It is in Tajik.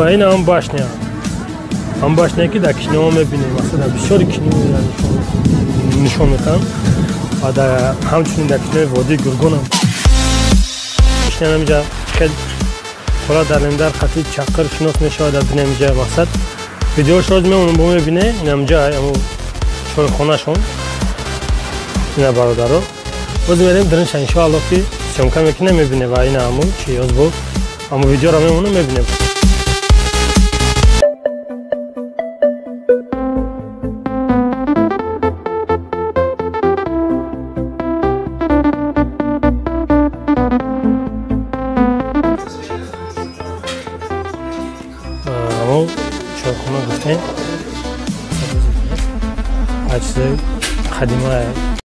Ва ин ҳам башня. Ҳам башня ки дар киноҳо мебинем, масалан бисёри кино нишон метаҳанд ва ҳамчунин дар кинои водии Гургон ҳам. Инамҷа хел ҳола дар дар қати чақир шинос мешавад дар динамҷа мақсад. Видеош роз мемонам бо мебине, инамҷа аму чойхонашон. Ина бародаро. Боз мерем диринша иншоалло ки съёмка мекунем мебине ва ина аму чи ёз бо аму видеоро мемонам мебинем. Чойхона гуфтем, чизои қадима